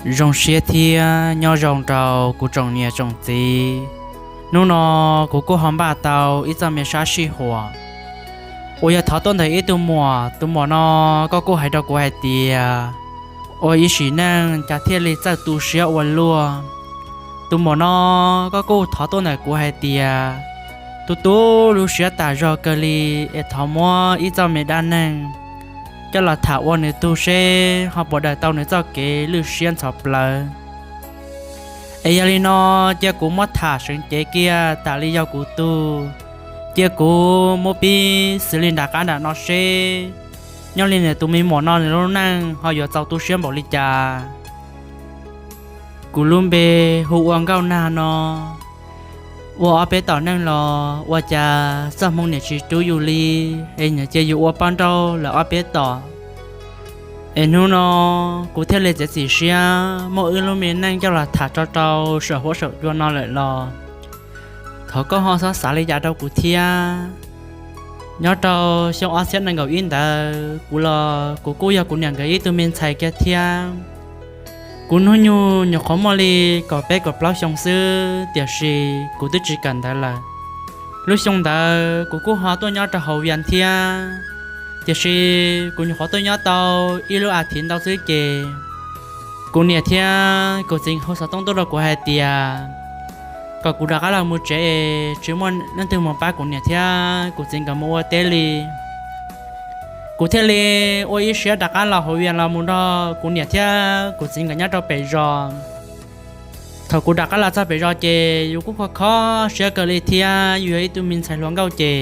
Zoo siab thiab nyob zoo rau kuv tsoom niam tsoom txiv. Hnub no kuv kuj ho npaj tau ib txoj me sab sij huam uas yog thov tuaj ntawm ib tug muam. Tus muam no koj kuj hais rau kuv hais tias ua ib sim neej cas thiaj li txawj tu siab ua luaj. Tus muam no koj kuj thov tuaj ntawm kuv hais tias tu tu lub siab tas zog kawg li, es thov muab ib txoj me dab neeg coj los tham ua nws tug seb ho puas daws tau nws txoj kev lwj siab ntxhov plawv. Es yog li no, cia kuv muab tham seev cev kiag tas li yog kuv tug, cia kuv muab pib xws li nram qab nram no seb nyob li ntawm tus me muam no nws lub neej ho yuav txaus tu siab npaum li cas. Kuv lub npe hu ua Nkauj Nag no. Ua ob peb tom neej los ua cas txoj hmoo niam tsis rub yus li, es niam cia yus ua poj nrauj lawm ob peb tom. Es hnub no kuv thiaj li txiav txim siab muab wb lub me neej coj los tham rau rau saum huab saum cua no lawm los thov koj ho xob xav li cas rau kuv thiab. Nyob rau xyoo ob txhiab nees nkaum ib ntawd kuv los kuv kuj yog kuv niam nkawd ib tug me ntxhais kiag thiab. Kuv hnub nyoog nyuam qhuav muaj li kaum peb kaum plaub xyoo xwb, tiam sis kuv twb tsis kawm ntawv lawm. Lub xyoo ntawd kuv kuj ho tuaj nyob rau hauv Vias thiab, tiam sis kuv nyuam qhuav tuaj nyob tau ib lub as thiv ntau xwb ces kuv niam thiab kuv txiv hu xov tooj tuaj rau kuv hais tias kom kuv rov qab los mus tsev es tsis muaj leej twg mus pab kuv niam thiab kuv txiv nkawd mus ua teb li. Kuv thiaj li ua ib siab rov qab los hauv Vias los mus nrog kuv niam thiab kuv txiv nkawd nyob rau pem zos. Thaum kuv rov qab los txog pem zos ces yus kuj kho kho siab kawg li thiab, yus yog ib tug me ntxhais hluas nkauj ces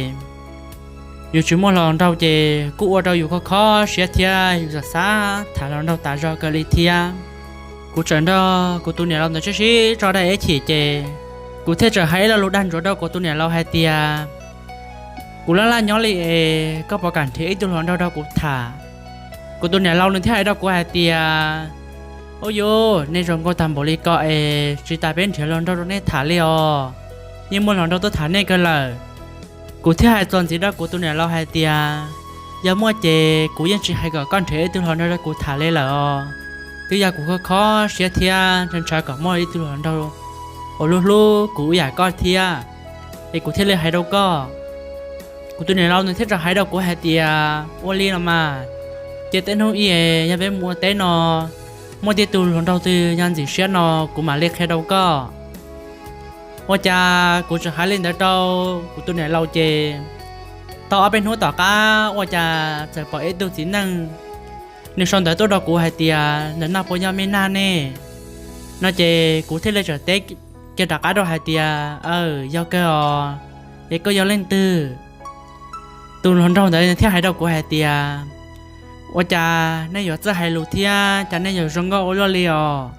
yus tsis muaj hluas nraug ces kuj ua rau yus kho kho siab thiab yus xav xav tham hluas nraug tas zog kawg li thiab. Kuv txawm nrog kuv tus niam laus ntawd sib sib tso dab ib chim ces kuv thiaj txawm hais ib lo lus dag ntsuav rau kuv tus niam laus hais tias kuv laj laj nyob li es koj puas kam nrhiav ib tug hluas nraug rau kuv tham. Kuv tus niam laus nws thiaj hais rau kuv hais tias ub yuv, nej zoo nkauj tag npaum li ko es tsis tas peb nrhiav hluas nraug rau nej tham li os, yeej muaj hluas nraug tuaj tham nej kawg lawm. Kuv thiaj hais txuas ntxiv rau kuv tus niam laus hais tias yog muaj ces kuv yeej tsis hais kom koj nrhiav ib tug hluas nraug rau kuv tham li lawm os. Twb yog kuv kho kho siab thiab ntshaw ntshaw kom muaj ib tug hluas nraug uas hlub hlub kuv ib yam koj thiab, es kuv thiaj li hais rau koj. Kuv tus niam laus nws thiaj txawm hais rau kuv hais tias ua li los mas, ces tej hnub ib yog peb mus ua teb no muaj tej tug hluas nraug twg yog ntxim siab no kuv mam li qhia rau koj. Ua cas kuv txawm hais li ntawd rau kuv tus niam laus ces tau ob peb hnub tom qab ua cas txawm pom ib tug txiv neej nws sau ntawv tuaj rau kuv hais tias ntawm no puas yog me Nag ne no ces kuv thiaj li txawm teb kiag rov qab rau hais tias aw, yog kawg os, es koj yog leej twg? Tus hluas nraug ntawd thiaj hais rau kuv hais tias ua cas nej yuav txawj hais lus thiab cas nej yuav zoo nkauj ua luaj li os.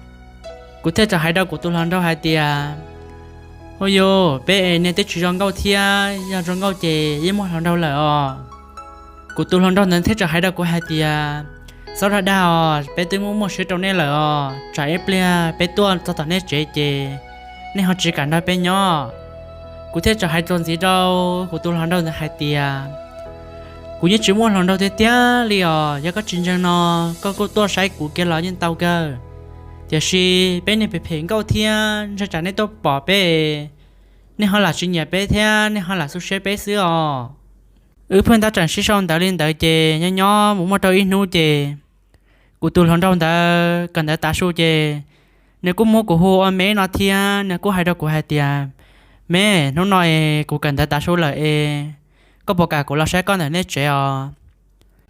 Kuv thiaj txawm hais rau kuv tus hluas nraug hais tias ua yuv, peb es niag twb tsis zoo nkauj thiab, yog zoo nkauj ces yeej muaj hluas nraug lawm os. Kuv tus hluas nraug ntawd thiaj txawm hais rau kuv hais tias xob dag dag os, peb twb muaj muaj siab rau nej lawm os, tsam ib pliag peb tuaj txog tom nej tsev ces nej ho tsis kam nrog peb nyob. Kuv thiaj txawm hais txuas ntxiv rau kuv tus hluas nraug ntawd hais tias kuv yeej tsis muaj hluas nraug tiag tiag li os, yog koj tsis ntseeg no koj kuj tuaj saib kuv kiag los yeej tau kawg. Tiam sis peb niag phem phem nkauj thiab ntshai tsam nej tuaj pom peb, nej ho lam tsis nyiam peb thiab nej ho lam xub siab peb xwb os. Wb pheej tab tseem sib sau ntawv li ntawd ces nyob nyob mus muaj rau ib hnub ces kuv tus hluas nraug ntawd kawm ntawv tav su ces nws kuj muab kuv hu ua me no thiab nws kuj hais rau kuv hais tias me, hnub no es kuv kawm ntawv tav su lawm es koj puas kam kuv los saib koj ntawm nej tsev os.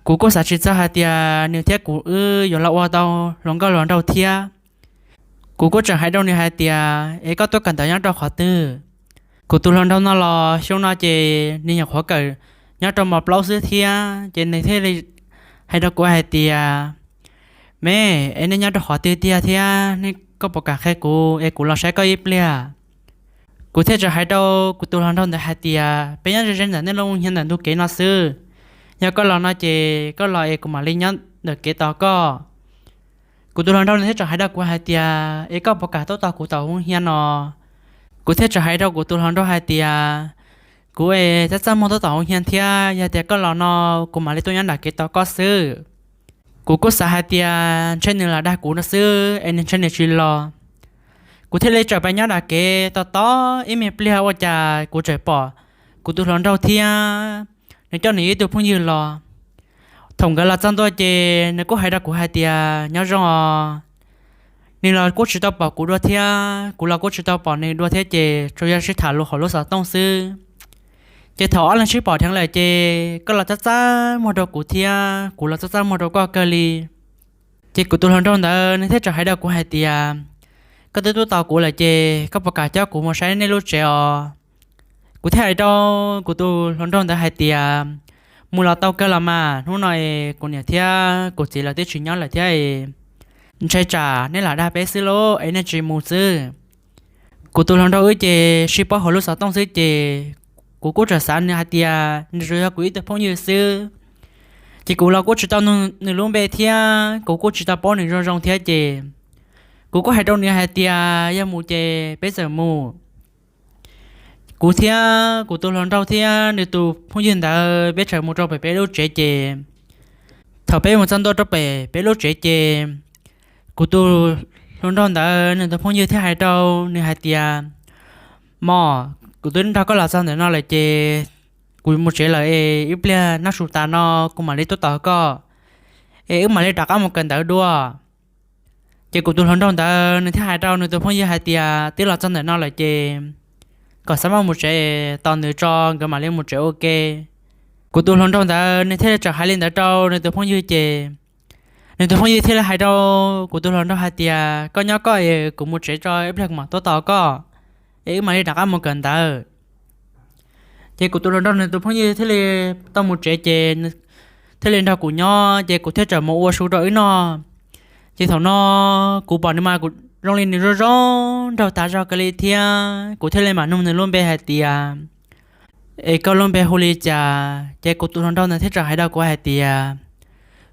Kuv kuj xav tsis txog hais tias nws thiab kuv wb yuav los ua tau hluas nkauj hluas nraug thiab. Kuv kuj tseem hais rau nws hais tias es koj tuaj kawm ntawv nyob rau qhov twg? Kuv tus hluas nraug no los xyoo no ces nws nyuam qhuav kawm nyob rau mos plaub xwb thiab ces nws thiaj li hais rau kuv hais tias me, es nej nyob rau qhov twg tiag thiab nej, koj puas kam qhia kuv es kuv los saib koj ib pliag? Kuv thiaj txawm hais rau kuv tus hluas nraug ntawd hais tias peb nyob ze ze ntawm nej lub hia ntawm ntug kev no xwb, yog koj los no ces koj los es kuv mam li nyob ntawm kev tos koj. Kuv tus hluas nraug nws thiaj txawm hais rau kuv hais tias es koj puas kam tuaj tos kuv tom hoo hia no? Kuv thiaj txawm hais rau kuv tus hluas nraug hais tias kuv es txaj txaj muag tuaj tom hoo hia thiab, yog tias koj los no kuv mam li tuaj nyob nram kev tos koj xwb. Kuv kuj xav hais tias ntshe nws lam dag kuv no xwb es nws ntshe nws tsis los. Kuv thiaj li txawm pais nyob nram kev tos tos ib me pliag ua cas kuv txawm pom kuv tus hluas nraug thiab nws coj nws ib tug phooj ywg los. Thaum nkawd los txog ntua ces nws kuj hais rau kuv hais tias nyob zoo os. Nws los kuj tsis tau pom kuv dua thiab kuv los kuj tsis tau pom nws dua thiab ces tsuas yog sib tham lus hauv lub xov tooj xwb. Ces thaum ob leeg sib pom dheev lawm ces koj los txaj txaj muag rau kuv thiab kuv los txaj txaj muag rau koj kawg li. Ces kuv tus hluas nraug ntawd nws thiaj txawm hais rau kuv hais tias, koj twb tuaj tos kuv lawm ces koj puas kam coj kuv mus saib nej lub tsev os? Kuv thiaj hais rau kuv tus hluas nraug ntawd hais tias, mus los tau kawg los mas, hnub no es kuv niam thiab kuv txiv lawv twb tsis nyob lawm thiab es ntshe tsam nej lam dag peb xwb lauj es nej tsis mus xwb. Kuv tus hluas nraug wb ces sib paub hauv lub xov tooj xwb ces kuv kuj txawm xav nws hais tias nws tsuas yog kuv ib tug phooj ywg xwb. Ces kuv los kuj tsis tau nug nws lub npe thiab kuv kuj tsis tau paub nws zoo zoo thiab ces kuv kuj hais rau nws hais tias yog mus ces peb txawm mus. Kuv thiab kuv tus hluas nraug thiab nws tus phooj ywg ntawd peb txawm mus rau pem peb lub tsev ces thaum peb mus txog ntua rau pem peb lub tsev ces kuv tus hluas nraug ntawd nws tus phooj ywg thiaj hais rau nws hais tias, mos, kuv twb nrog koj los txog ntawm no lawm ces kuv mus tsev lawm es ib pliag noj su tas no kuv mam li tuaj tos koj es wb mam li rov qab mus kawm ntawv dua. Ces kuv tus hluas nraug ntawd nws thiaj hais rau nws tus phooj ywg hais tias twb los txog ntawm no lawm ces kom xav maj mus tsev, tos nws tso nkawd mam li mus tsev ua ke. Kuv tus hluas nraug ntawd nws thiaj li txawm hais li ntawd rau nws tus phooj ywg ces nws tus phooj ywg thiaj li hais rau kuv tus hluas nraug hais tias koj nyob koj es kuv mus tsev tso ib pliag kuv mam tuaj tos koj es wb mam li rov qab mus kawm ntawv. Ces kuv tus hluas nraug nws tus phooj ywg thiaj li tau mus tsev ces thiaj li nrog kuv nyob ces kuv thiaj txawm mus ua su rau wb noj. Ces thaum no kuv pom nws mas kuv zoo li nws zoo zoo nraug tas zog kawg li thiab kuv thiaj li mam nug nws lub npe hais tias, es koj lub npe hu li cas? Ces kuv tus hluas nraug ntawd thiaj txawm hais rau kuv hais tias,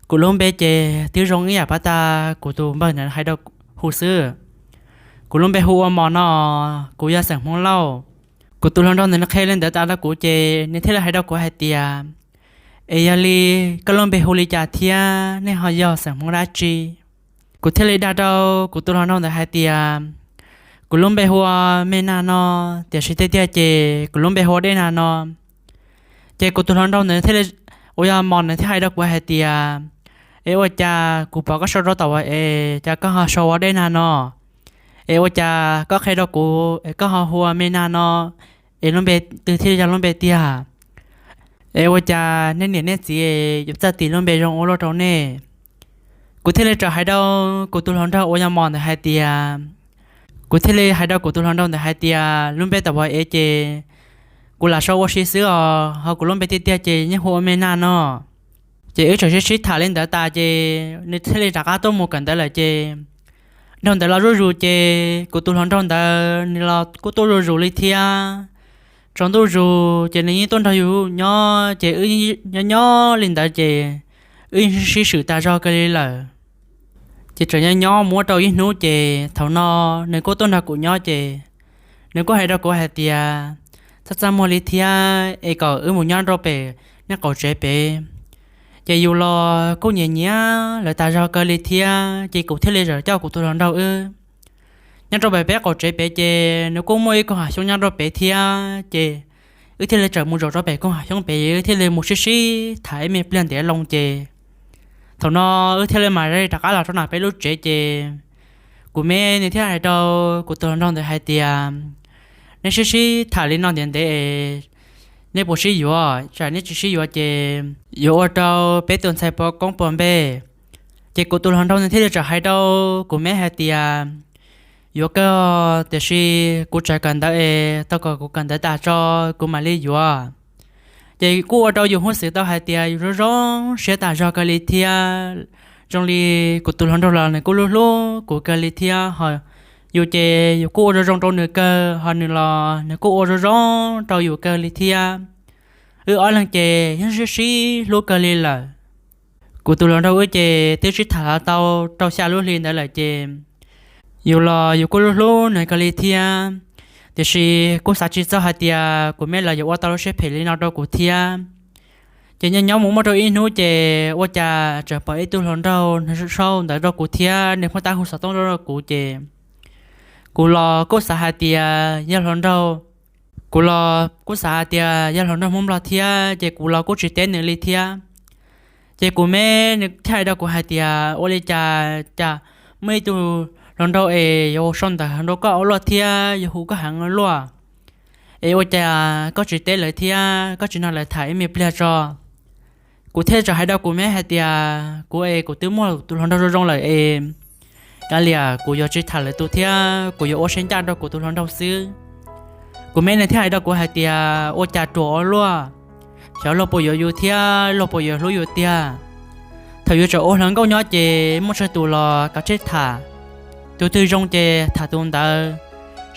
kuv lub npe ces twb zoo ib yam pab tas kuv tus npawg ntawd hais rau hu xwb. Kuv lub npe hu ua Mos no, kuv yog xeem Hmoob Lauj. Kuv tus hluas nraug ntawd nws qhia li ntawd tas rau kuv ces nws thiaj li hais rau kuv hais tias, es yog li koj lub npe hu li cas thiab nej ho yog xeem Hmoob dab tsi? Kuv thiaj li dag rau kuv tus hluas nraug ntawd hais tias, kuv lub npe hu ua Me Nag no, tiam sis tiag tiag ces kuv lub npe hu ua Dej Nag no. Ces kuv tus hluas nraug ntawd thiaj li, uas yog Mos ntawd thiaj hais rau kuv hais tias, es ua cas kuv pom koj sau rau tom ua es cas koj ho sau ua Dej Nag no? Es ua cas koj qhia rau kuv es koj ho hu ua Me Nag no, es lub npe twg thiaj yog lub npe tiag? Es ua cas nej niam nej txiv yuav txawj tis lub npe zoo ua luaj rau nej? Kuv thiaj li txawm hais rau kuv tus hluas nraug uas yog Mos ntawd hais tias, kuv thiaj li hais rau kuv tus hluas nraug ntawd hais tias lub npe tom ua es ces kuv lam sau ua si xwb os, ho kuv lub npe tiag tiag ces yeej hu ua Me Nag no. Ces wb txawm sib sib tham li ntawd tas ces nws thiaj li rov qab tuaj mus kawm ntawv lawm ces dhau ntawd los zuj zus ces kuv tus hluas nraug ntawd nws los kuj tuaj zuj zus li thiab. Tsaus ntuj zus ces nws yeej tuaj nrog yus nyob ces wb nyob nyob li ntawd ces wb yeej sib swm tas zog kawg li lawm. Ces tseem nyob nyob muab rau ib hnub ces thaum no nws kuj tuaj nrog kuv nyob ces nws kuj hais rau kuv hais tias, txaj txaj muag li thiab es kom wb mus nyob rau pem nej qaum tsev pem. Ces yus los kuj nyiam nyiam lawv tas zog kawg li thiab ces kuv thiaj li txawm coj kuv tus hluas nraug wb nyob rau pem peb qaum tsev pem ces nws kuj muaj ib koog hav xyoob nyob rau pem thiab ces wb thiaj li txawm mus zaum rau pem koog hav xyoob pem, wb thiaj li mus sib sib tham ib me pliag ntev loo ces thaum no wb thiaj li mam li rov qab los rau nram peb lub tsev ces kuv me nws thiaj hais rau kuv tus hluas nraug ntawd hais tias, nej sib sib tham li no ntev ntev es nej puas sib yuav? Tsam nej tsis sib yuav ces yuav ua rau peb tus ntxhais puas koob puas npe. Ces kuv tus hluas nraug nws thiaj li txawm hais rau kuv me hais tias, yuav kawg, tiam sis kuv tsam kawm ntawv es tau kom kuv kawm ntawv tas tso kuv mam li yuav. Ces kuj ua rau yus huj xwm tau hais tias yus zoo zoo siab tas zog kawg li thiab, zoo li kuv tus hluas nraug los nws kuj hlub hlub kuv kawg li thiab ho yus ces yus kuj ua zoo zoo rau nws kawg ho nws los nws kuj ua zoo zoo rau yus kawg li thiab. Wb ob leeg ces yeej sib sib hlub kawg li lawm. Kuv tus hluas nraug wb ces twb sib tham los tau rau xya lub hli ntawd lawm ces yus los yus kuj hlub hlub nws kawg li thiab, tiam sis kuj xav tsis txog hais tias kuv me los yuav ua tau lub siab phem li no rau kuv thiab. Ces nyob nyob mus muaj rau ib hnub ces ua cas tseem pom ib tug hluas nraug sau ntawv rau kuv thiab nws pheej tab hu xov tooj rau kuv ces kuv los kuj xav hais tias yog hluas nraug, kuv los kuj xav hais tias yog hluas nraug Hmoob Nplog thiab ces kuv los kuj tsis teb nws li thiab. Ces kuv me nws thiaj hais rau kuv hais tias ua li cas cas muaj ib tug hluas nraug es yuav sau ntawv rau koj ua luaj thiab yuav hu koj heev ua luaj, es ua cas koj tsis teb lawv thiab koj tsis nrog lawv tham ib me pliag tso. Kuv thiaj txawm hais rau kuv me hais tias kuv es kuv twb muaj tus hluas nraug zoo zoo lawm es kav liam kuv yuav tsis tham lawv tus thiab kuv yuav ua siab ncaj rau kuv tus hluas nraug xwb. Kuv me nws thiaj hais rau kuv hais tias ua cas ruam ua luaj, xyov luag puas yuav yus thiab luag puas yuav hlub yus tiag. Thaum yus tseem ua hluas nkauj nyob ces muaj tsawg tus los kav tsij tham, tus twg zoo ces tham tus ntawd,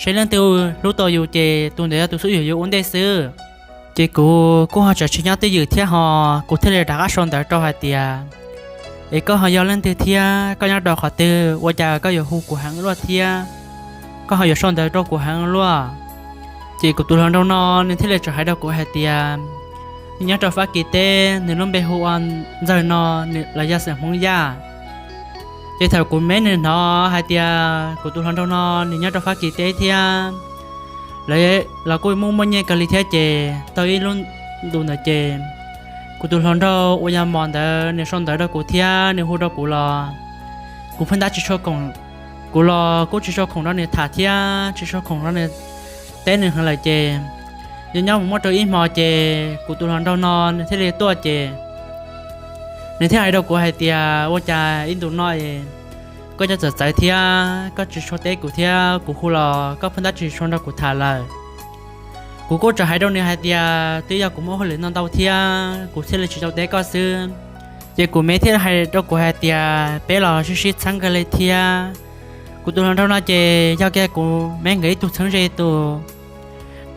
saib leej twg hlub tau yus ces tus ntawd yog tus xub yuav yus ua ntej xwb. Ces kuv kuj ho tseem tsis nyob twj ywm thiab ho kuv thiaj li rov qab sau ntawv rau hais tias es koj ho yog leej twg thiab koj nyob rau qhov twg ua cas koj yuav hu kuv heev luaj thiab koj ho yuav sau ntawv rau kuv heev luaj. Ces kuv tus hluas nraug no nws thiaj li txawm hais rau kuv hais tias nws nyob rau Fab Kis teb, nws lub npe hu ua Ntxawg no, los yog xeem Hmoob Yaj. Ces thaum kuv me nws hnov hais tias kuv tus hluas nraug no nws nyob rau Fab Kis teb thiab lawv los kuj muaj muaj nyiaj kawg li thiab ces tau ib lub ntu ntawd ces kuv tus hluas nraug uas yog Mos ntawd nws sau ntawv rau kuv thiab nws hu rau kuv los kuv pheej tab tsis tshua khoom, kuv los kuj tsis tshua khoom rau nws tham thiab tsis tshua khoom rau nws teb nws heev lawm ces nyob nyob mus muaj rau ib hmo ces kuv tus hluas nraug no nws thiaj li tuaj ces nws thiaj hais rau kuv hais tias ua cas ib ntus no es koj cov txawv txawv thiab koj tsis tshua teb kuv thiab kuv hu los koj pheej tab tsis tshua nrog kuv tham lawm. Kuv kuj txawm hais rau nws hais tias twb yog kuv muaj hauj lwm ntau ntau thiab kuv thiaj li tsis tau teb koj xwb. Ces kuv me thiaj hais rau kuv hais tias peb los sib sib txheeb kawg li thiab. Kuv tus hluas nraug no ces yog kiag kuv me nkawd ib tug txheeb ze tus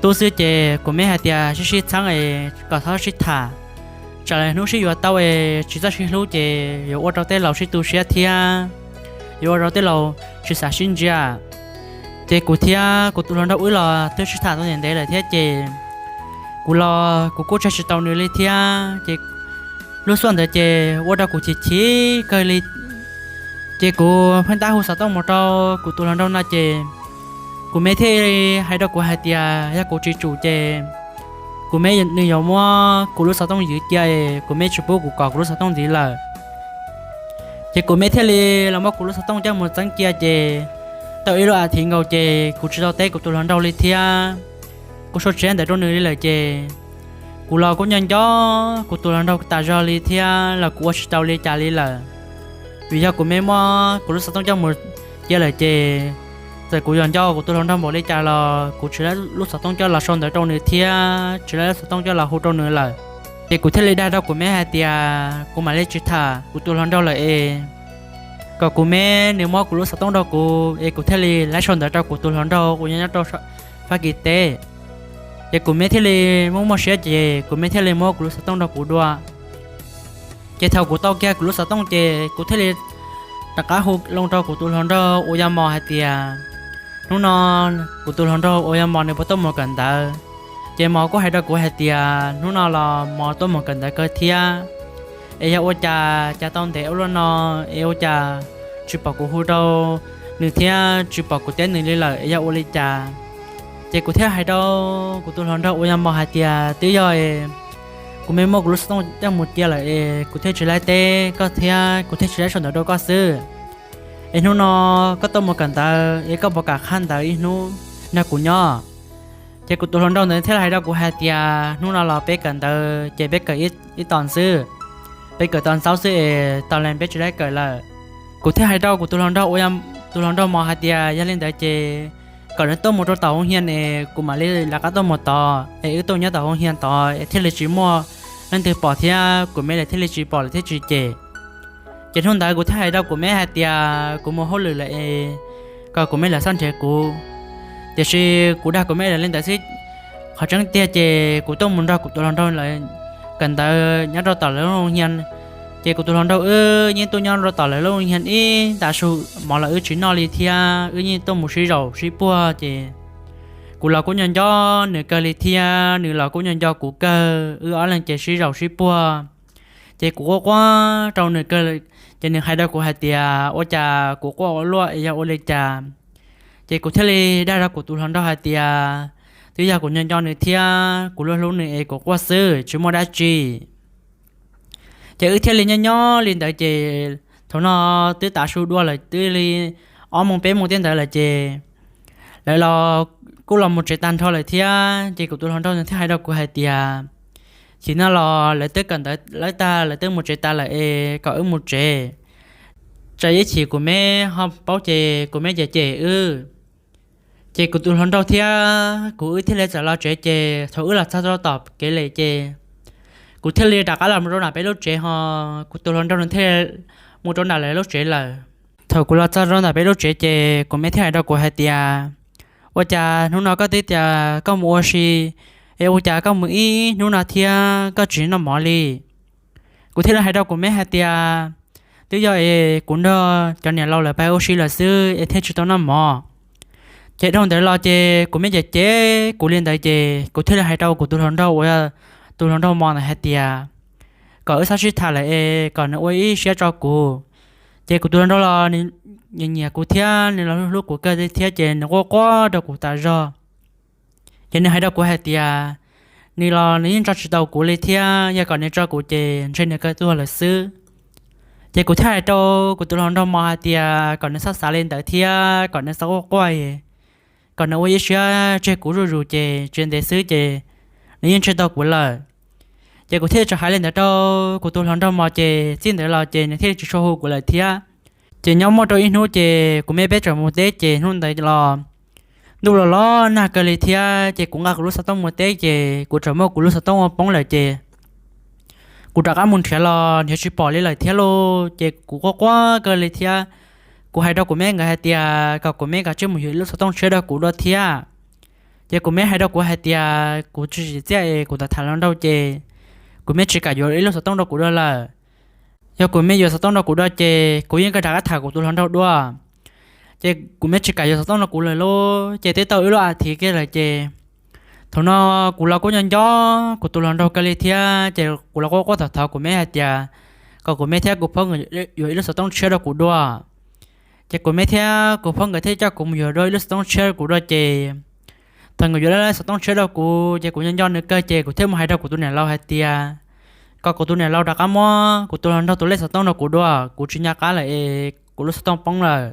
tub xwb ces kuv me hais tias sib sib txheeb es kom txhob sib tham, tsam lawm hnub sib yuav tau es tsis txawj sib hlub ces yuav ua rau tej laus sib tu siab thiab yuav ua rau tej laus tsis xav sib ntsia. Ces kuv thiab kuv tus hluas nraug wb los twb sib tham tau ntev ntev lawm thiab ces kuv los kuv kuj tseg tsis tau nws li thiab ces lub xuaj ntawd ces ua rau kuv chim chim kawg li. Ces kuv pheej tab hu xov tooj mus rau kuv tus hluas nraug no ces kuv me thiaj li hais rau kuv hais tias yog kuv tsis tsum ces kuv me nws yuav muab kuv lub xov tooj ywv cia es kuv me tsis pub kuv kov kuv lub xov tooj ntxiv lawm. Ces kuv me thiaj li los muab kuv lub xov tooj coj mus txeeb cia ces tau ib lub as thiv nkaus ces kuv tsis tau teb kuv tus hluas nraug li thiab. Kuv sau tsis tau ntawv rau nws li lawm ces kuv los kuj nco nco kuv tus hluas nraug tas zog li thiab los kuv ua tsis tau li cas li lawm. Vim yog kuv me muab kuv lub xov tooj coj mus cia lawm ces txawm kuv yog nco kuv tus hluas nraug npaum li cas los kuv tsis laib lub xov tooj coj los sau ntawv rau nws thiab tsis laib lub xov tooj coj los hu rau nws lawm. Ces kuv thiaj li dag rau kuv me hais tias kuv mam li tsis tham kuv tus hluas nraug lawm es kom kuv me nws muab kuv lub xov tooj rau kuv es kuv thiaj li laib sau ntawv rau kuv tus hluas nraug uas nyob nyob rau Fab Kis teb. Ces kuv me thiaj li muaj muaj siab ces kuv me thiaj li muab kuv lub xov tooj rau kuv dua. Ces thaum kuv tau kiag kuv lub xov tooj ces kuv thiaj li rov qab hu loo rau kuv tus hluas nraug uas yog Mos hais tias hnub no kuv tus hluas nraug uas yog Mos nws puas tuaj mus kawm ntawv. Ces Mos kuj hais rau kuv hais tias hnub no los Mos tuaj mus kawm ntawv kawg thiab, es yog ua cas cas tau ntev ua luaj no es ua cas tsis pom kuv hu rau nws thiab tsis pom kuv teb nws li lawm es yog ua li cas. Ces kuv thiaj hais rau kuv tus hluas nraug uas yog Mos hais tias twb yog kuv me muab kuv lub xov tooj coj mus cia lawm es kuv thiaj tsis laib teb koj thiab kuv thiaj tsis laib sau ntawv rau koj xwb. Es hnub no koj tuaj mus kawm ntawv es koj puas kam qhab ntawv ib hnub nrog kuv nyob? Ces kuv tus hluas nraug ntawd thiaj hais rau kuv hais tias hnub no los peb kawm ntawv ces peb kawm ib tos xwb, peb kawm tos ntxaub xwb es tos lees peb tsis laib kawm lawm. Kuv thiaj hais rau kuv tus hluas nraug uas yog tus hluas nraug Mos hais tias yog li ntawd ces kom nws tuaj mus rau tom hoo hias es kuv mam li lawv qab tuaj mus tod es wb tuaj nyob tom hoo hias tod es thiaj li tsis muaj leej twg pom thiab kuv me lawv thiaj li tsis pom lawv thiaj tsis cem. Ces hnub ntawd kuv thiaj hais rau kuv me hais tias kuv mus hauj lwm lawm es kom kuv me lawv txhob nrhiav kuv. Tiam sis kuv dag kuv me lawv li ntawd xwb, qhov tseeb tiag ces kuv tuaj mus nrog kuv tus hluas nraug lawv kawm ntawv nyob rau tom lawv lub hoo hias. Ces kuv tus hluas nraug wb yeej tuaj nyob rau tom lawv lub hoo hias ib nta su mov los wb tsis noj li thiab wb yeej tuaj mus sib zaum sib puag ces Kuv los kuj nco nco nws kawg li thiab nws los kuj nco nco kuv kawg, wb ob leeg ces sib zaum sib puag. Ces kuv quaj quaj rau nws kawg, ces nws hais rau kuv hais tias ua cas kuv quaj ua luaj es yog ua li cas. Ces kuv thiaj li dag rau kuv tus hluas nraug hais tias twb yog kuv nco nco nws thiab kuv hlub hlub nws es kuv quaj xwb tsis muaj dab tsi. Ces wb thiaj li nyob nyob li ntawd ces thaum no twb tav su dua lawm twb li ob moos peb moos tej ntawd lawm ces lawv los kuj los mus tsev tag nrho lawm thiab. Ces kuv tus hluas nraug nws thiaj hais rau kuv hais tias chim no los lawv twb kawm ntawv lawv tag lawv twb mus tsev tas lawm es kom wb mus tsev, tsam ib chim kuv me ho paub ces kuv me ces cem wb. Ces kuv tus hluas nraug thiab kuv wb thiaj li txawm los tsev ces thaum wb los txog rau tom kev lem ces kuv thiaj li rov qab los mus rau nram peb lub tsev ho kuv tus hluas nraug nws thiaj mus rau nram lawv lub tsev lawm. Thaum kuv los txog rau nram peb lub tsev ces kuv me thiaj hais rau kuv hais tias ua cas hnub no koj twb tias koj mus ua si es ua cas koj mus ib hnub no thiab koj tsis noj mov li. Kuv thiaj li hais rau kuv me hais tias twb yog es kuv nrog cov niam laus lawv pais ua si lawm xwb es thiaj tsis tau noj mov. Ces dhau ntawd los ces kuv me cem cem kuv li ntawd ces kuv thiaj li hais rau kuv tus hluas nraug uas yog tus hluas nraug mos ntawd hais tias kom wb txhob sib tham lawm es kom nws ua ib siab tso kuv. Ces kuv tus hluas nraug los nws nyiam nyiam kuv thiab nws los hlub hlub kuv kawg li thiab ces nws quaj quaj rau kuv tas zog. Ces nws hais rau kuv hais tias nws los nws yeej tso tsis tau kuv li thiab yog kom nws tso kuv ces ntshe nws kawg tuag lawm xwb. Ces kuv thiaj hais rau kuv tus hluas nraug mos hais tias kom nws txhob xav li ntawd thiab kom nws txhob quaj quaj, kom nws ua ib siab tseg kuv zuj zus ces tsis ntev xwb ces nws yeej tseg tau kuv lawm. Ces kuv thiaj li tso hais li ntawd rau kuv tus hluas nraug mos ces txij ntawd los ces nws thiaj li tsis tshua hu kuv lawm thiab. Ces nyob muaj rau ib hnub ces kuv me peb tseem mus teb ces hnub ntawd los ntuj los los nag kawg li thiab ces kuv nqa kuv lub xov tooj mus teb ces kuv tseem muab kuv lub xov tooj ua poob lawm ces kuv rov qab mus nrhiav los nrhiav tsis pom li lawm thiab lauj. Ces kuv quaj quaj kawg li thiab kuv hais rau kuv me nkawd hais tias kom kuv me kav tsij mus yuav ib lub xov tooj tshiab rau kuv dua thiab. Ces kuv me hais rau kuv hais tias kuv tsis tsim txiaj es kuv tham tham hluas nraug ces kuv me tsis kam yuav ib lub xov tooj rau kuv dua lawm. Yog kuv me yuav xov tooj rau kuv dua ces kuv yeej kawg rov qab tham kuv tus hluas nraug dua. Ces kuv me tsis kam yuav xov tooj rau kuv lawm lauj. Ces twb tau ib lub a thiv kiag lawm ces thaum no kuv los kuj nyob nco kuv tus hluas nraug kawg li thiab ces kuv los quaj quaj thov thov kuv me hais tias kom kuv me thiab kuv phob nkawd yuav ib lub xov tooj tshiab rau kuv dua. Ces kuv me thiab kuv phob nkawd thiaj coj kuv mus yuav dua ib lub xov tooj tshiab rau kuv dua ces thaum nkawd yuav lub xov tooj tshiab rau kuv ces kuv nyob nco nws kawg ces kuv thiaj mus hais rau kuv tus niam laus hais tias kom kuv tus niam laus rov qab muab kuv tus hluas nraug tus lej xov tooj rau kuv dua, kuv tsis nco qab lawm es kuv lub xov tooj poob lawm.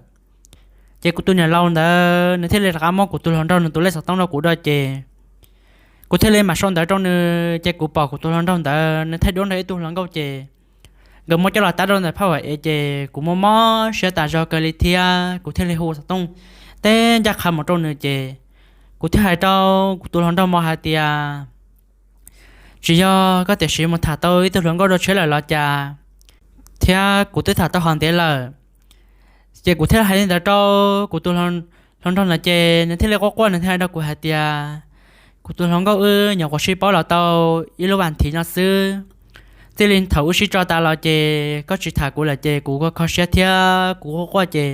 Ces kuv tus niam laus ntawd nws thiaj li rov qab muab kuv tus hluas nraug nws tus lej xov tooj rau kuv dua ces kuv thiaj li mam sau ntawv rau nws ces kuv pom kuv tus hluas nraug ntawd nws thaij duab nrog ib tug hluas nkauj ces nkawd muab coj los tab rau ntawm phaj vam ev ces kuv muaj mob siab tas zog kawg li thiab kuv thiaj li hu xov tooj teb ncaj qha mus rau nws ces kuv thiaj hais rau kuv tus hluas nraug mos hais tias tsis yog koj tiam sis mus tham tau ib tug hluas nkauj dua tshiab lawm los cas, thiab kuv twb tham tau hov ntev lawm. Ces kuv thiaj hais li ntawd rau kuv tus hluas nraug ntawd ces nws thiaj li quaj quaj nws thiaj hais rau kuv hais tias kuv tus hluas nkauj wb nyuam qhuav sib paub los tau ib lub vas thiv no xwb, txij li thaum wb sib tso tas los ces koj tsis tham kuv lawm ces kuv kho siab thiab kuv quaj quaj ces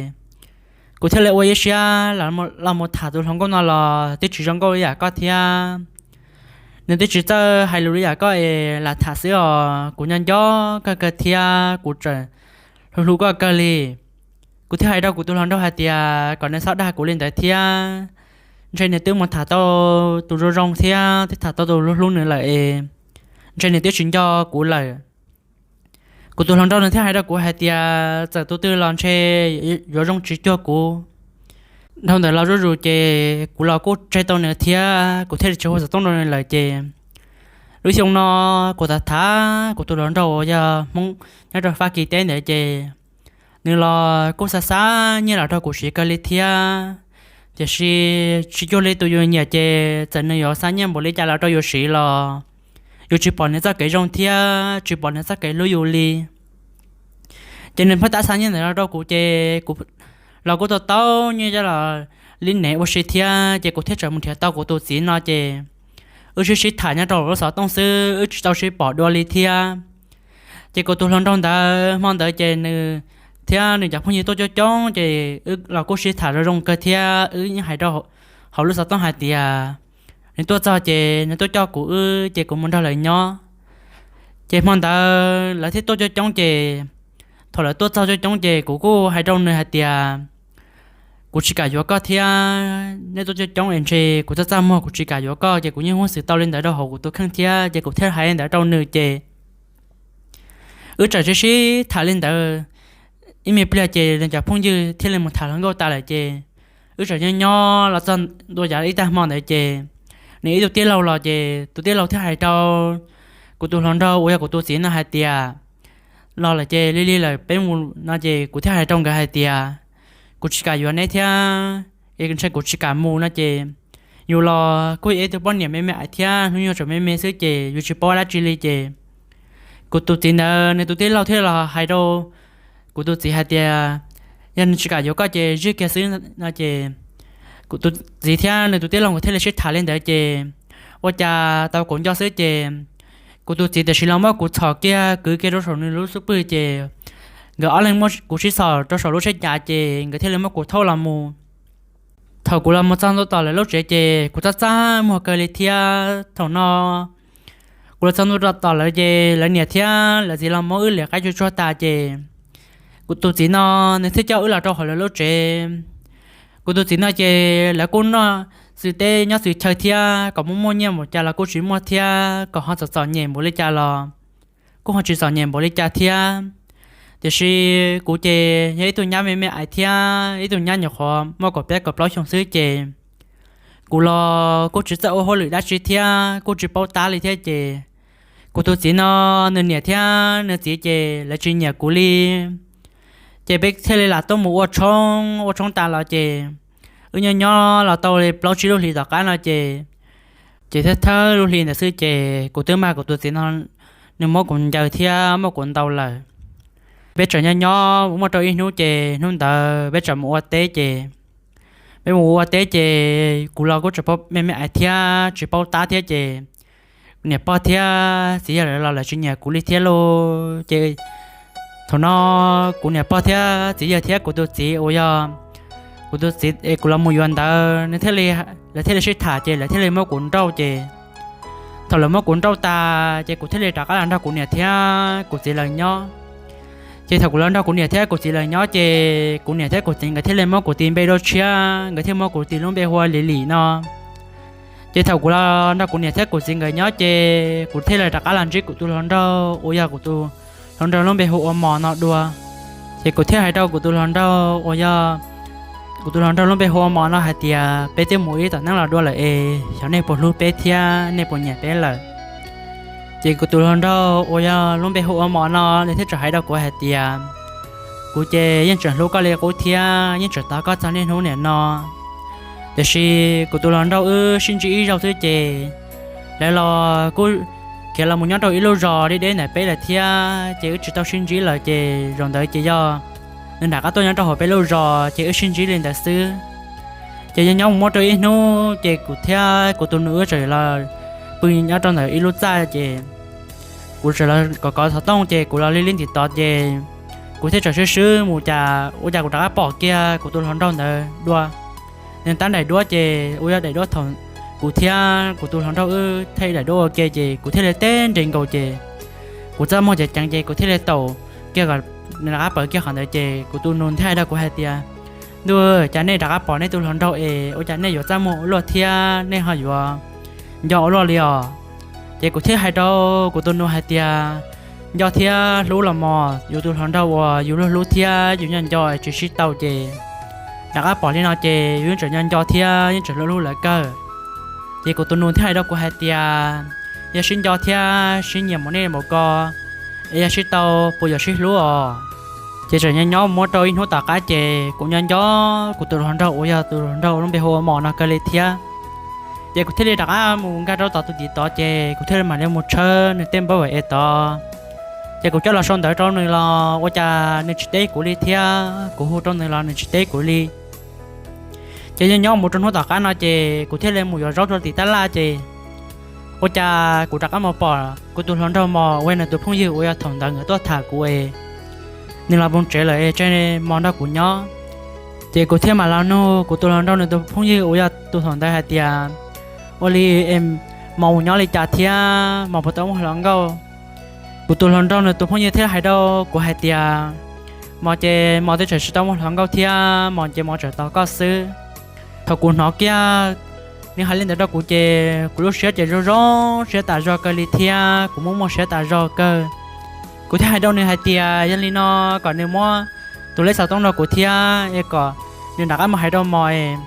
kuv thiaj li ua ib siab los mus tham tus hluas nkauj no los twb tsis zoo nkauj li yam koj thiab. Nws twb tsis txawj hais lus li yam koj es lam tham xwb os, kuv nyob nco koj kawg thiab kuv tseem hlub hlub koj kawg li. Kuv thiaj hais rau kuv tus hluas nraug hais tias kom nws txhob dag kuv li ntawd thiab, ntshe nws twb mus tham tau tus zoo zoo thiab twb tham tau tus hlub hlub nws lawm es ntshe nws twb tsis nco kuv lawm. Kuv tus hluas nraug nws thiaj hais rau kuv hais tias txawm tus twg los ntshe yuav zoo tsis cuag kuv. Dhau ntawd los zuj zus ces kuv los kuj tseg tau nws thiab kuv thiaj li tsis hu xov tooj rau nws lawm ces lub xyoo no kuv tham tham kuv tus hluas nraug uas yog Hmoob nyob rau Fab Kis teb ntawd ces nws los kuj xa xa nyiaj los rau kuv siv kawg li thiab. Tiam sis tsis cuag li tus yus nyiam ces txawm nws yuav xa nyiaj npaum li cas los rau yus siv los yus tsis pom nws txoj kev zoo thiab tsis pom nws txoj kev hlub yus li. Ces nws pheej tab xa nyiaj ntawd los rau kuv ces kuv los kuj tau tau nyiaj coj los li nev ua si thiab ces kuv thiaj tseem mus nrhiav tau kuv tus txiv no ces wb sib sib tham nyob rau lub xov tooj xwb wb tsis tau sib pom dua li thiab. Ces kuv tus hluas nraug ntawd hmo ntawd ces nws thiab nws cov phooj ywg tuaj coob coob ces wb los kuj sib tham zoo zoo kawg thiab wb yeej hais rau hauv lub xov tooj hais tias nws tuaj txog ces nws tuaj coj kuv wb ces kuv mus nrog lawv nyob. Ces hmo ntawd lawv thiaj tuaj coob coob ces thaum lawv tuaj txog coob coob ces kuv kuj hais rau nws hais tias kuv tsis kam yuav koj thiab, nej tuaj coob coob es ntshe kuv txaj txaj muag kuv tsis kam yuav koj ces kuv yeej muab xwm tau li ntawd rau hauv kuv tus kheej thiab ces kuv thiaj hais li ntawd rau nws ces wb txawm sib sib tham li ntawd ib me pliag ces nws cov phooj ywg thiaj li mus tham hluas nkauj tas lawm ces wb txawm nyob nyob los txog ntua yav ib tag hmo ntawd ces nws ib tug tij laug los ces tus tij laug thiaj hais rau kuv tus hluas nraug uas yog kuv tus txiv no hais tias los lawm ces li li lawm peb mus no ces kuv thiaj hais rau nkawd hais tias kuv tsis kam yuav neb thiab es ntshe kuv tsis kam mus no ces yus los kuj yog ib tug poj niam me me ais thiab hnub nyoog tseem me me xwb ces yus tsis paub dab tsi li ces kuv tus txiv ntawd nws tus tij laug thiaj los hais rau kuv tus txiv hais tias yog nws tsis kam yuav koj ces zij kiag xwb no ces kuv tus txiv thiab nws tus tij laug nkawd thiaj li sib tham li ntawd ces ua cas tau kuv nco xwb ces kuv tus txiv tiam sis los muab kuv txhom kiag kwv kiag rau saum nws lub xub pwg ces nkawd ob leeg muab kuv sib txhom rau saum lub tsheb cav ces nkawd thiaj li muab kuv thauj los mus. Thaum kuv los mus txog ntua tom lawv lub tsev ces kuv txaj txaj muag kawg li thiab thaum no kuv los txog ntua tom lawv ces lawv niam thiab lawv txiv los muab wb liam qaib tsuag tsuag tas ces kuv tus txiv no nws thiaj coj wb los rau hauv lawv lub tsev. Kuv tus txiv no ces lawv kuj noj xwm teb nyob xwm chaw thiab kom muaj muaj nyiaj npaum cas los kuj tsis muaj thiab kom ho txom txom nyem npaum li cas los kuj ho tsis txom nyem npaum li cas thiab. Tiam sis kuv ces yog ib tug nyab me me ais thiab ib tug nyab nyuam qhuav muaj kaum peb kaum plaub xyoo xwb ces kuv los kuj tsis txawj ua hauj lwm dab tsi thiab kuj tsis paub tab li thiab ces kuv tus txiv no nws niam thiab nws txiv ces lawv tsis nyiam kuv li. Ces peb thiaj li lam tuaj mus ua tshoob ua tshoob tas los ces wb nyob nyob los tau li plaub tsib lub hlis tom qab no ces, ces thawj thawj lub hlis ntawd xwb ces kuv twb mag kuv tus txiv no nws muab kuv ncaws thiab muab kuv ntaus lawm. Peb tseem nyob nyob muaj rau ib hnub ces hnub ntawd peb tseem mus ua teb ces peb mus ua teb ces kuv los kuj tseem me me ais thiab tsis paub tab thiab ces niam pog thiab txiv yawg lawv los lawv tsis nyiam kuv li thiab lauj. Ces thaum no kuv niam pog thiab txiv yawg thiab kuv tus txiv uas yog kuv tus txiv es kuv los mus yuav ntawd nws thiaj li, lawv thiaj li sib tham ces lawv thiaj li muab kuv nrauj ces thaum lawv muab kuv nrauj tas ces kuv thiaj li rov qab los nrog kuv niam thiab kuv txiv lawv nyob. Ces thaum kuv los nrog kuv niam thiab kuv txiv lawv nyob ces kuv niam thiab kuv txiv nkawd thiaj li muab kuv tis npe dua tshiab, nkawd thiaj muab kuv tis lub npe hu ua Lis Lis no. Ces thaum kuv los nrog kuv niam thiab kuv txiv nkawd nyob ces kuv thiaj li rov qab los ntsib kuv tus hluas nraug uas yog kuv tus hluas nraug lub npe hu ua Mos no dua. Ces kuv thiaj hais rau kuv tus hluas nraug uas yog kuv tus hluas nraug lub npe hu ua Mos no hais tias peb twb mus ib tom neeb los dua lawm es xyov nej puas hlub peb thiab nej puas nyiam peb lawm. Ces kuv tus hluas nraug uas yog lub npe hu ua Mos no nws thiaj txawm hais rau kuv hais tias kuv ces yeej tseem hlub koj li qub thiab yeej tseem tos koj txog niaj hnub niam no. Tiam sis kuv tus hluas nraug wb sib ntsib ib zaug xwb ces lawv los kuj khiav los mus nyob rau ib lub zos deb deb ntawm peb lawm thiab ces wb tsis tau sib ntsib lawm ces zaum ntawd ces yog nws rov qab tuaj nyob rau hauv peb lub zos ces wb sib ntsib li ntawd xwb. Ces yog nyob mus muaj rau ib hnub ces kuv thiab kuv tus nus wb txawm los pw nyob rau ntawm ib lub txaj ces kuv txawm los kov kov xov tooj ces kuv los li li ntim tod ces kuv thiaj txawm swb swb mus cas ua cas kuv rov qab pom kiag kuv tus hluas nraug ntawd dua. Nws tab daim duab ces ua yog daim duab thaum kuv thiab kuv tus hluas nraug wb thaij daim duab ua ke ces kuv thiaj li teb nres nkaus ces kuv txaj muag ceev ceev ces kuv thiaj li taum kiag kom nws rov qab pawv kiag qhov ntawd ces kuv tus nus thiaj hais rau kuv hais tias, ntuj, cas nej rov qab pom nej tus hluas nraug es ua cas nej yuav txaj muag ua luaj thiab nej ho yuav nco ua luaj li os? Ces kuv thiaj hais rau kuv tus nus hais tias, nco thiab hlub los mos, yus tus hluas nraug uas yus luag hlub thiab yus nco nco es tsis sib tau ces rov qab pom li no ces yus yeej tseem nco nco thiab yeej tseem hlub hlub lawv kawg. Ces kuv tus nus thiaj hais rau kuv hais tias, yog sib nco thiab sib nyiam npaum nej npaum ko es yog sib tau puas yuav sib hlub os? Ces tseem nyob nyob muab rau ib hnub tom qab ces kuv nco nco kuv tus hluas nraug uas yog tus hluas nraug lub npe hu ua Mos no kawg li thiab. Ces kuv thiaj li rov qab mus nkag rau tom tus tim tod ces kuv thiaj li mam li mus tshawb nws tej npawb es tod. Ces kuv coj los sau ntawv rau nws los ua cas nws tsis teb kuv li thiab kuv hu rau nws los nws tsis teb kuv li. Ces nyob nyob mus rau hnub tom qab no ces kuv thiaj li mus yuav zaub rau tim tab laj ces ua cas kuv rov qab mus pom kuv tus hluas nraug Mos uas nws tus phooj ywg uas yog thaum ntawd nkawd tuaj tham kuv es nws los poob tsev lawm es tseg Mos nrog kuv nyob. Ces kuv thiaj mam los nug kuv tus hluas nraug nws tus phooj ywg uas yog tus thaum ntawd hais tias, ua li es Mos mus nyob li cas thiab Mos puas tau muaj hluas nkauj? Kuv tus hluas nraug nws tus phooj ywg thiaj hais rau kuv hais tias, Mos ces Mos twb tseem tsis tau muaj hluas nkauj thiab, Mos ces Mos tseem tos koj xwb. Thaum kuv hnov kiag nws hais li ntawd rau kuv ces kuv lub siab ces zoo zoo siab tas zog kawg li thiab kuv muaj muaj siab tas zog kawg. Kuv thiaj hais rau nws hais tias yog li no kom nws muab tus lej xov tooj rau kuv thiab es kom nws rov qab mus hais rau Mos es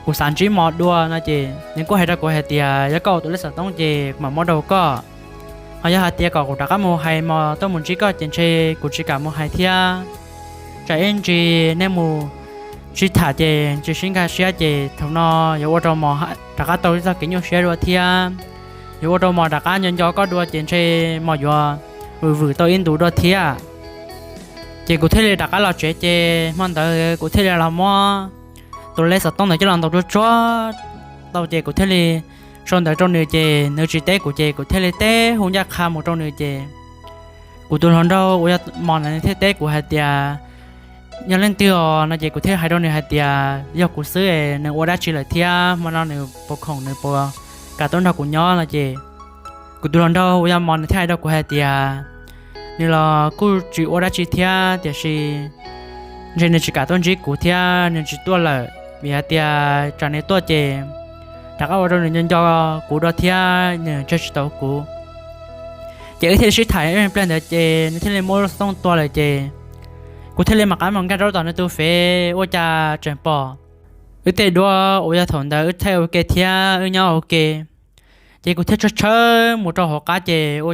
kuv xav ntsib Mos dua no ces nws kuj hais rau kuv hais tias yog koj ua tus lej xov tooj ces kuv mam muab rau koj. Ho yog hais tias kom kuv rov qab mus hais Mos tuaj mus ntsib koj ces ntshe kuv tsis kam mus hais thiab. Tsam ib ntsis nej mus sib tham ces tsis sib nkag siab ces thaum no yuav ua rau Mos rov qab tau txoj kev nyuaj siab dua thiab yuav ua rau Mos rov qab nco nco koj dua ces ntshe Mos yuav vwm vwm tau ib ntus dua thiab. Ces kuv thiaj li rov qab los tsev ces hmo ntawd kuv thiaj li los muab tus lej xov tooj ntawd coj los ntaus tsuag tsuag tau ces kuv thiaj li sau ntawv rau nws ces nws tsis teb kuv ces kuv thiaj li teb hu ncaj qha mus rau nws ces kuv tus hluas nraug uas yog Mos ntawd nws thiaj teb kuv hais tias, yog leej twg os no ces kuv thiaj hais rau nws hais tias yog kuv xwb es nws ua dab tsi lawm thiab hmo no nws puas khoom nws puas kam tuaj nrog kuv nyob no ces kuv tus hluas nraug uas yog Mos nws thiaj hais rau kuv hais tias nws los kuj tsis ua dab tsi thiab tiam sis ntshe nws tsis kam tuaj ntsib kuv thiab nws tsis tuaj lawm vim hais tias tsam nws tuaj ces rov qab ua rau nws nco nco kuv dua thiab nws ntsej tsis tau kuv. Ces wb thiaj li sib tham ib pliag ntawd ces nws thiaj li muab lub xov tooj tua lawm ces kuv thiaj li mam qab mus nkag rau tom nws tus fev ua cas tseem pom wb tej duab uas yog thaum ntawd wb thaij ua ke thiab wb nyob ua ke. Ces kuv thiaj tshawb tshawb mus rau hauv qab ces ua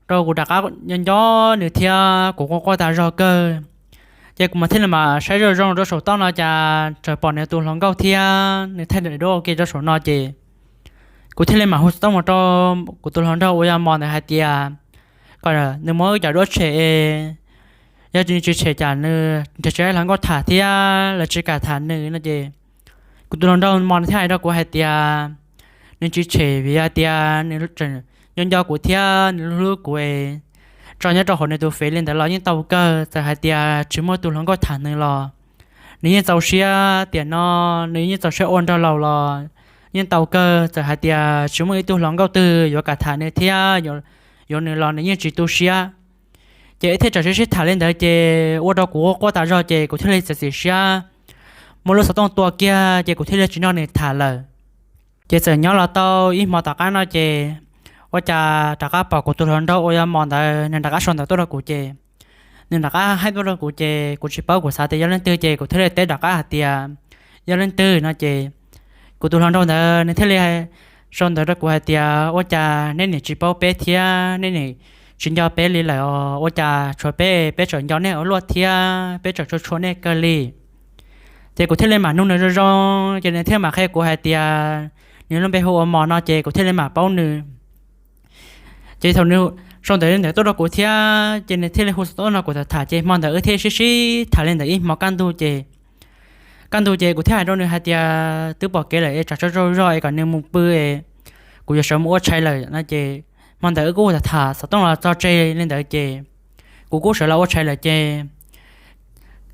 rau kuv rov qab nco nco nws thiab kuv quaj quaj tas zog kawg. Ces kuv mam thiaj li mam saib zoo zoo rau saum toj no cas tseem pom nws tus hluas nkauj thiab nws thaij daim duab ua ke rau saum no ces kuv thiaj li mam hu xov tooj mus rau kuv tus hluas nraug uas yog Mos ntawd hais tias kom nws muab wb cov duab tshem es yog nws tsis tshem cas nws nrhiav tsis tau hluas nkauj tham thiab lawv tsis kam tham nws no ces kuv tus hluas nraug Mos nws thiaj hais rau kuv hais tias nws tsis tshem vim hais tias nws tseem nco nco kuv thiab nws hlub hlub kuv es tso nyob rau hauv nws tus fev li ntawd los yeej tau kawg, txawm hais tias tsis muaj tus hluas nkauj tham nws los nws yeej txaus siab, tiam no nws yeej txaus siab ua nrog laus los yeej tau kawg, txawm hais tias tsis muaj ib tug hluas nkauj twg yuav kam tham nws thiab yuav nws los nws yeej tsis tu siab. Ces wb thiaj tseem sib sib tham li ntawd ces ua rau kuv quaj quaj tas zog ces kuv thiaj li txiav txim siab muab lub xov tooj tua kiag ces kuv thiaj li tsis nrog nws tham lawm. Ces txawm nyob los tau ib hmo tom qab no ces ua cas rov qab pom kuv tus hluas nraug uas yog Mos ntawd nws rov qab sau ntawv tuaj rau kuv ces nws rov qab hais tuaj rau kuv ces kuv tsis paub, kuv xav tias yog leej twg ces kuv thiaj li teb rov qab hais tias yog leej twg no ces kuv tus hluas nraug ntawd nws thiaj li sau ntawv rau kuv hais tias ua cas nej niam tsis paub peb thiab nej niam tsis nco peb li lawm os, ua cas tshuav peb peb tseem nco nej ua luaj thiab peb tseem tshua tshua nej kawg li. Ces kuv thiaj li mam nug nws zoo zoo ces nws thiaj mam qhia kuv hais tias nws lub npe hu ua Mos no ces kuv thiaj li mam paub nws. Ces thaum nws sau ntawv li ntawd tuaj rau kuv thiab ces nws thiaj li hu xov tooj no kuv tham tham ces hmo ntawd wb thiaj sib sib tham li ntawd ib hmo kaj ntug ces kaj ntug ces kuv thiaj hais rau nws hais tias twb pom kev lawm es tsam tsaug zog es kom nws mus pw es kuv yuav sawv mus ua tshais lawm no ces hmo ntawd wb kuj tham tham xov tooj los txog tseg li ntawd ces kuv kuj sawv los ua tshais lawm ces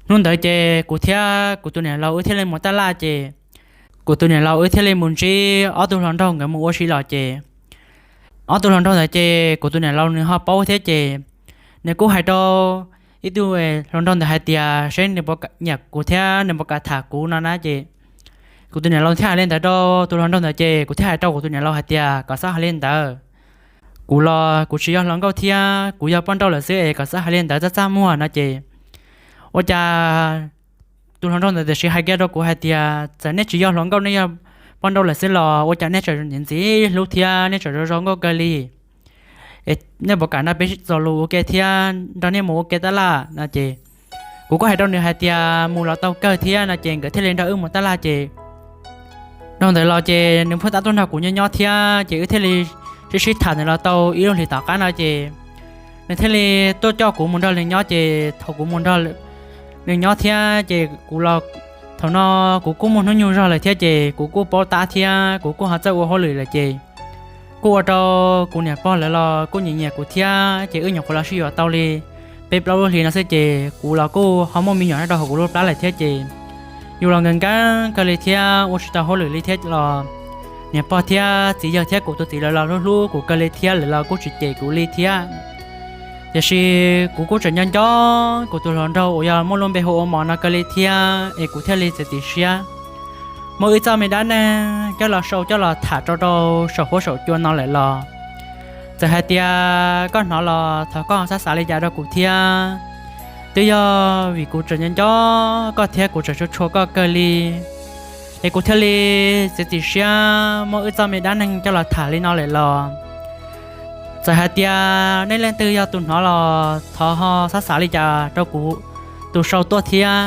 hnub ntawd ces kuv thiab kuv tus niam laus wb thiaj li mus taj laj ces kuv tus niam laus wb thiaj li mus ntsib ob tug hluas nraug nkawd mus ua si los ces ob tug hluas nraug ntawd ces kuv tus niam laus nws ho paub thiab ces nws kuj hais rau ib tug hluas nraug ntawd hais tias seb nws puas nyiam kuv thiab nws puas kam tham kuv no na ces kuv tus niam laus thiaj hais li ntawd rau tus hluas nraug ntawd ces kuv thiaj hais rau kuv tus niam laus hais tias kom txhob hais li ntawd. Kuv los kuv tsis yog hluas nkauj thiab kuv yog poj nrauj lawm xwb es kom txhob hais li ntawd txaj txaj muag no ces ua cas tus hluas nraug ntawd tiam sis hais kiag rau kuv hais tias txawm nej tsis yog hluas nkauj nej yog poj nrauj lawm xwb los ua cas nej tseem ntxim ntxim hlub thiab nej tseem zoo zoo nkauj kawg li. Es nej puas kam nrog peb txuas lus ua ke thiab nrog nej mus ua ke taj laj no ces kuv kuj hais rau nws hais tias mus los tau kawg thiab no ces nkawd thiaj li nrog wb mus taj laj ces dhau ntawd los ces nws pheej tab tuaj nrog kuv nyob nyob thiab ces wb thiaj li sib sib tham ntawd los tau ib lub hlis tom qab no ces nws thiaj li tuaj coj kuv mus nrog nws nyob ces thaum kuv mus nrog nws nyob thiab ces kuv los thaum no kuv kuj muaj hnub nyoog zog lawm thiab ces kuv kuj paub tab thiab kuv kuj ho txawj ua hauj lwm lawm ces kuj ua rau kuv niam pog lawv los kuj nyiam nyiam kuv thiab ces wb nyuam qhuav los sib yuav tau li peb plaub lub hlis no xwb ces kuv los kuj ho muaj me nyuam nyob rau hauv kuv lub plab lawm thiab ces yus los nkees nkees kawg li thiab ua tsis tau hauj lwm li thiab los niam pog thiab txiv yawg thiab kuv tus txiv lawv los hlub hlub kuv kawg li thiab lawv los kuj tsis cem kuv li thiab. Tiam sis kuv kuj tseem nco nco kuv tus hluas nraug uas yog muaj lub npe hu ua Mos no kawg li thiab es kuv thiaj li txiav txim siab muab wb txoj me dab neeg coj los sau coj los tham rau rau saum huab saum cua no lawm los txawm hais tias koj hnov los thov koj xav xav li cas rau kuv thiab. Twb yog vim kuv tseem nco nco koj thiab kuv tseem tshua tshua koj kawg li es kuv thiaj li txiav txim siab muab wb txoj me dab neeg coj los tham li no lawm los txawm hais tias nej leej twg yog tus hnov los thov ho xav xav li cas rau kuv tus sau tuaj thiab.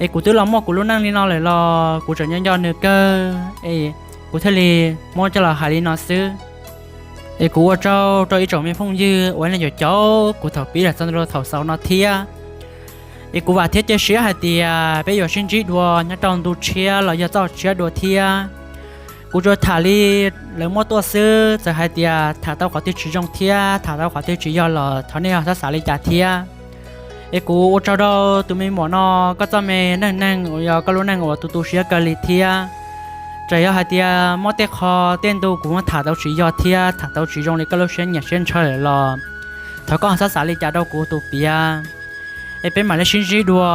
Es kuv twb los muaj kuv lub neej li no lawm los kuv tseem nco nco nws kawg es kuv thiaj li muab coj los hais li no xwb. Es kuv ua tsaug rau ib tsoom me phooj ywg uas nej caum caum kuv thaum pib los txog rau thaum xaus no thiab. Es kuv vam thiab cia siab hais tias peb yuav sib ntsib dua nyob rau ntu tshiab los yog txoj tshiab dua thiab. Kuv tsuas tham li lawv muab tuaj xwb, txawm hais tias tham tau qhov twg tsis zoo thiab tham tau qhov twg tsis yog los thov nej ho xav xav li cas thiab. Es kuv ua tsaug rau tus me muam no, koj txoj me neej neeg uas yog koj lub neej uas tu tu siab kawg li thiab. Txawm yog hais tias muaj tej qho tej ntu kuv muab tham tau tsis yog thiab tham tau tsis zoo li koj lub siab nyiam siab ntshaw lawm los thov koj ho xav xav li cas rau kuv tus piav. Es peb mam li sib ntsib dua.